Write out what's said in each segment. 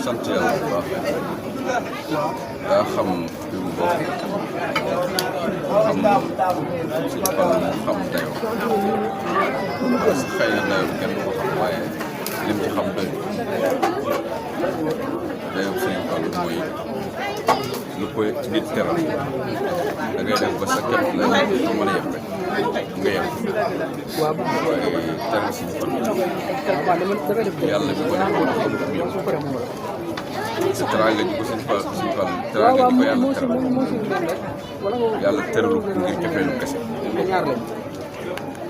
sant yàlla bu baax daa xam fi mu bokk xam suñu fan xam dayoo parce que xëy na dayoo kenn du ko xam waaye lim ci xam doy dayoo suñu fan mooy lu koy nit teral da ngay def ba sa képp la mën a yem rek nga yem waaye teral suñu fan yàlla bi ko defoon xamut yem si teraanga ji ko suñu fan teraanga ji ko yàlla teral yàlla teralu ko ngir jëfeelu kese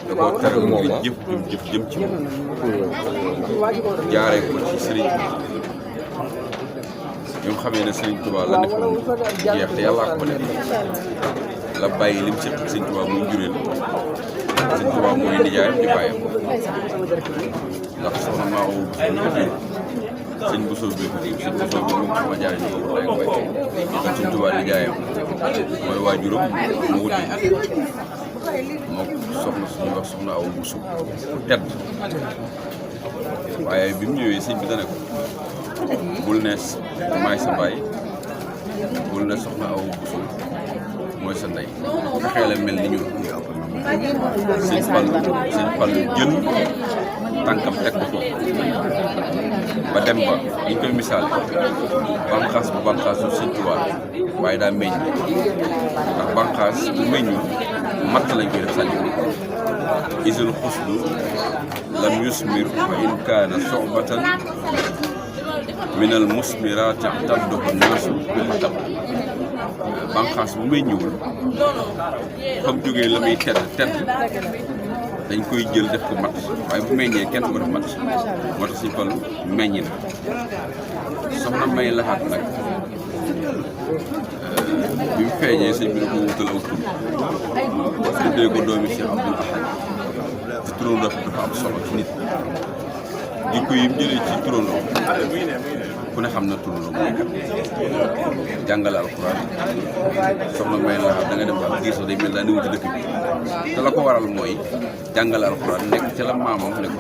da koo teral ngir jëf jëm ci moom jaaree ko ci sëriñ bi nga xamee ne Sëriñ Tuubaa la def mu jeex te yàlla ko def la bàyyi lim seq Sëriñ Tuubaa muy jureel Sëriñ Tuubaa mooy nijaayam di bàyyam ndax soxna maa woo sëñ Bousso bi sëñ Bousso bi moom sama jaay ñu ko lay koy ndax Sëriñ Tuubaa nijaayam mooy waajuram mu wut moom soxna suñuy wax soxna aw Bousso tedd waaye bi mu ñëwee sëñ bi dane ko bul ne maay sa baay bul ne soxna aw Bousso mooy sa ndey fexee la mel ni ñun sëñ Fallu jël tànkam teg ko foofu ba dem ba ñu koy misaale banqaas bu banqaas su Sëñ Tuubaa waaye daa meññ ndax banqaas bu meññul matt lañ koy def sànni isul xusdu lam yusmir wa in kaana sobatan minal musmiraati tabdoxu naasu bil tab banqaas bu meññiwul comme jógee la muy tedd dañ koy jël def ko mat waaye bu meññee kenn ko def mat moo tax Sëñ Fallu meññ na soxna May Laxaat nag bi mu feeñee sëñ bi da ko wutal aw tur tuddee ko doomi Cheikh Abdoul Ahad te turandoo dafa am solo ci nit jikko yi mu jëlee ci turandoo ku ne xam na turandoo mooy kat jàngale alxuraan soxna May Laxaat da nga dem ba diir sax day mel daa néew ci dëkk bi te la ko waral mooy jàngale alxuraan nekk ca la maamam ne ko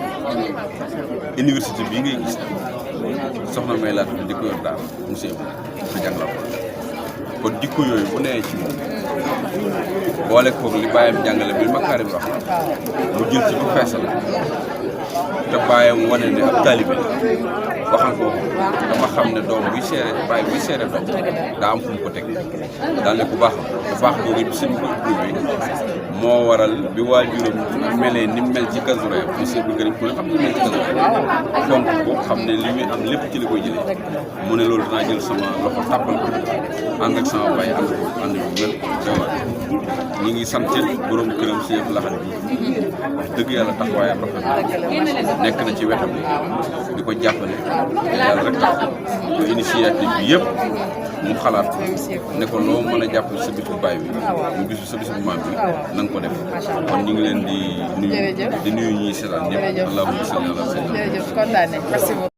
université bii ngay gis soxna May Laxaat di ko yor daal monsieur bi dafa jàngale alxuraan kon jikko yooyu bu nee ci moom boole koog li bàyyam jàngale bi makaarim wax mu jël ci bu feesal te bàyyam wane ne ab taalibe waxal ko dama xam ne doom buy seere bàyyi buy seere doom daa am fu mu ko teg daal ne ku baax bu baax boobu bi sëñ ko prouvé moo waral bi waajuram melee ni mel ci Kazu Rajab monsieur bi gërëm ku ne xam ne mel ci Kazu Rajab fonk ko xam ne li muy am lépp ci li koy jëlee mu ne loolu dinaa jël sama loxo tàppal ko ànd ak sama baay ànd bu mel teewaat ñi ngi sant borom këram si yëpp laxat bi dëgg yàlla taxawaayam rafet nekk na ci wetam di ko jàppale yàlla rek tax initiative bi yëpp mu xalaat ne ko loo mën a jàpp sa bisu baay bi mu bisu sa bisu maam bi na nga ko def kon ñu ngi leen di nuyu ñuy seetaan ñëpp allahumma salli ala sayyidina